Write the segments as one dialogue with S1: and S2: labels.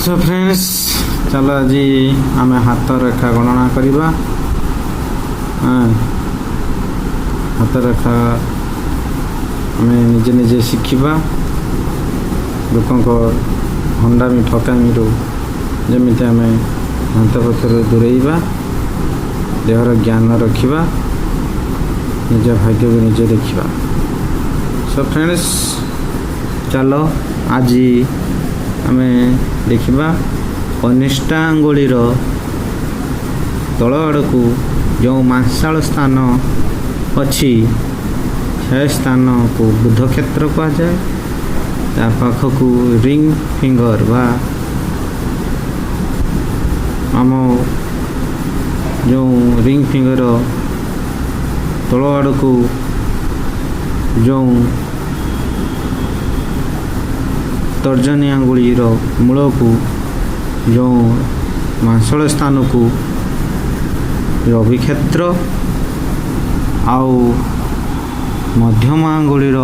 S1: Show friends, ଚାଲ ଆଜି ଆମେ ହାତ ରେଖା ଗଣନା କରିବା। ହଁ, ହାତ ରେଖା ଆମେ ନିଜେ ନିଜେ ଶିଖିବା। ଲୋକଙ୍କ ଭଣ୍ଡାମି ଠକାମିରୁ ଯେମିତି ଆମେ ହାତ ପାଖରୁ ଦୂରେଇବା, ଦେହର ଜ୍ଞାନ ରଖିବା, ନିଜ ଭାଗ୍ୟକୁ ନିଜେ ଦେଖିବା। ସୋ ଫ୍ରେଣ୍ଡସ୍, ଚାଲ ଆଜି ଆମେ ଦେଖିବା କନିଷ୍ଠା ଆଙ୍ଗୁଳିର ତଳ ଆଡ଼କୁ ଯେଉଁ ମାଂସାଳ ସ୍ଥାନ ଅଛି, ସେ ସ୍ଥାନକୁ ବୁଧ କ୍ଷେତ୍ର କୁହାଯାଏ। ତା ପାଖକୁ ରିଙ୍ଗ ଫିଙ୍ଗର ବା ଆମ ଯେଉଁ ରିଙ୍ଗ ଫିଙ୍ଗର ତଳ ଆଡ଼କୁ ଯେଉଁ ତର୍ଜନୀ ଆଙ୍ଗୁଳିର ମୂଳକୁ ଯେଉଁ ମାଂସଳ ସ୍ଥାନକୁ ରବି କ୍ଷେତ୍ର, ଆଉ ମଧ୍ୟମ ଆଙ୍ଗୁଳିର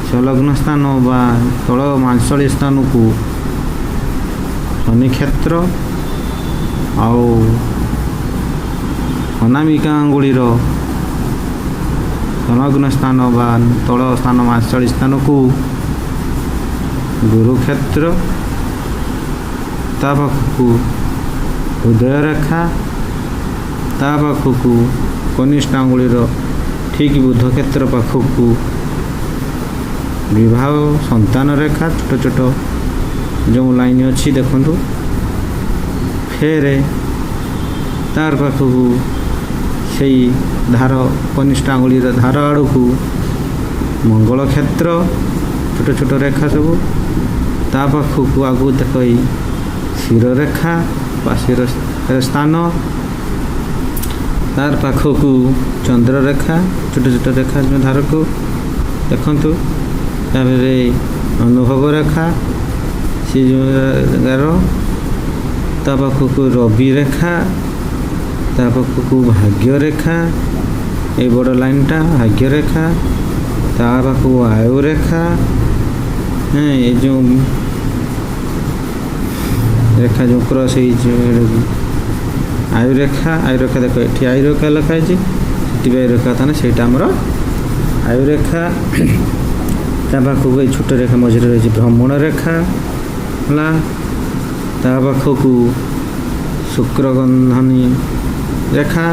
S1: ସଂଲଗ୍ନ ସ୍ଥାନ ବା ତଳ ମାଂସଳୀ ସ୍ଥାନକୁ ଶନି କ୍ଷେତ୍ର, ଆଉ ଅନାମିକା ଆଙ୍ଗୁଳିର ସଂଲଗ୍ନ ସ୍ଥାନ ବା ତଳ ସ୍ଥାନ ମାଂସଳୀ ସ୍ଥାନକୁ ଗୁରୁକ୍ଷେତ୍ର। ତା ପାଖକୁ ହୃଦୟ ରେଖା, ତା ପାଖକୁ କନିଷ୍ଠ ଆଙ୍ଗୁଳିର ଠିକ୍ ବୁଧ କ୍ଷେତ୍ର ପାଖକୁ ବିବାହ ସନ୍ତାନ ରେଖା, ଛୋଟ ଛୋଟ ଯେଉଁ ଲାଇନ୍ ଅଛି ଦେଖନ୍ତୁ। ଫେରେ ତାର ପାଖକୁ ସେଇ ଧାର, କନିଷ୍ଠ ଆଙ୍ଗୁଳିର ଧାର ଆଡ଼କୁ ମଙ୍ଗଳ କ୍ଷେତ୍ର, ଛୋଟ ଛୋଟ ରେଖା ସବୁ। ତା ପାଖକୁ ଆଗକୁ ଦେଖ, ଏଇ ଶିରରେଖା ବା ଶିର ସ୍ଥାନ। ତାର ପାଖକୁ ଚନ୍ଦ୍ରରେଖା, ଛୋଟ ଛୋଟ ରେଖା ଯେଉଁ ଧାରକୁ ଦେଖନ୍ତୁ। ତାପରେ ଅନୁଭବ ରେଖା, ସେ ଯେଉଁ ଗାର। ତା ପାଖକୁ ରବି ରେଖା, ତା ପାଖକୁ ଭାଗ୍ୟ ରେଖା, ଏଇ ବଡ଼ ଲାଇନ୍ଟା ଭାଗ୍ୟ ରେଖା। ତା ପାଖକୁ ଆୟୁ ରେଖା। ହଁ, ଏ ଯେଉଁ ରେଖା ଯେଉଁ କ୍ରସ୍ ହେଇଛି, ଆୟୁ ରେଖା। ଆୟୁ ରେଖା ଦେଖ, ଏଠି ଆୟୁ ରେଖା ଲେଖା ହେଇଛି, ସେଠି ବି ଆୟୁ ରେଖା। ତାହେଲେ ସେଇଟା ଆମର ଆୟୁ ରେଖା। ତା ପାଖକୁ ଏଇ ଛୋଟ ରେଖା ମଝିରେ ରହିଛି ଭ୍ରମଣ ରେଖା ହେଲା। ତା ପାଖକୁ ଶୁକ୍ରବନ୍ଧନୀ ରେଖା,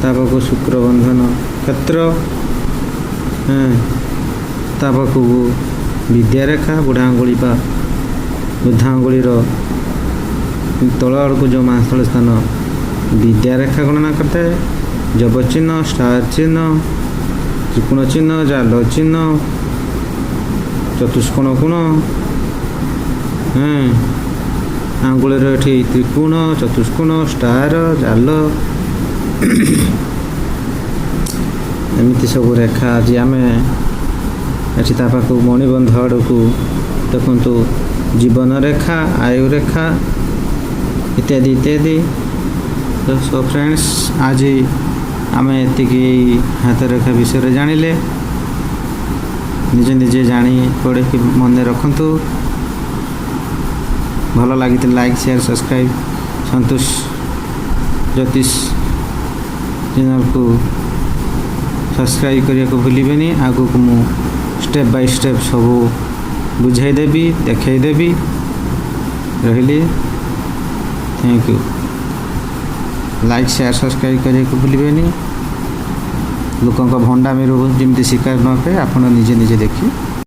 S1: ତା ପାଖକୁ ଶୁକ୍ରବନ୍ଧନ କ୍ଷେତ୍ର। ହଁ, ତା ପାଖକୁ ବିଦ୍ୟାରେଖା, ବୁଢ଼ା ଆଙ୍ଗୁଳି ବା ବୃଦ୍ଧା ଆଙ୍ଗୁଳିର ତଳ ଆଡ଼କୁ ଯେଉଁ ମାଂସଳ ସ୍ଥାନ ବିଦ୍ୟାରେଖା ଗଣନା କରିଥାଏ। ଜବ ଚିହ୍ନ, ଷ୍ଟାର ଚିହ୍ନ, ତ୍ରିକୋଣ ଚିହ୍ନ, ଜାଲ ଚିହ୍ନ, ଚତୁଷ୍କୋଣ କୋଣ। ହଁ, ଆଙ୍ଗୁଳିର ଏଠି ତ୍ରିକୋଣ, ଚତୁଷ୍କୋଣ, ଷ୍ଟାର, ଜାଲ, ଏମିତି ସବୁ ରେଖା ଆଜି ଆମେ ଏଠି। ତା ପାଖକୁ ମଣିବନ୍ଧ ଆଡ଼କୁ ଦେଖନ୍ତୁ, ଜୀବନ ରେଖା, ଆୟୁ ରେଖା ଇତ୍ୟାଦି ଇତ୍ୟାଦି। ତ ସୋ ଫ୍ରେଣ୍ଡସ୍, ଆଜି ଆମେ ଏତିକି ହାତ ରେଖା ବିଷୟରେ ଜାଣିଲେ। ନିଜେ ନିଜେ ଜାଣି ପଢ଼ିକି ମନେ ରଖନ୍ତୁ। ଭଲ ଲାଗିଥିଲେ ଲାଇକ୍, ସେୟାର, ସବସ୍କ୍ରାଇବ୍। ସନ୍ତୋଷ ଜ୍ୟୋତିଷ ଚ୍ୟାନେଲକୁ ସବସ୍କ୍ରାଇବ୍ କରିବାକୁ ଭୁଲିବେନି। ଆଗକୁ ମୁଁ ଷ୍ଟେପ୍ ବାଇ ଷ୍ଟେପ୍ ସବୁ ବୁଝାଇଦେବି, ଦେଖାଇଦେବି। ରହିଲି, thank you. Like, share, subscribe କରିବାକୁ ଭୁଲିବେନି। ଲୋକଙ୍କ ଭଣ୍ଡାମିରୁ ଯେମିତି ଶିକାର ନ ପାଏ, ଆପଣ ନିଜେ ନିଜେ ଦେଖି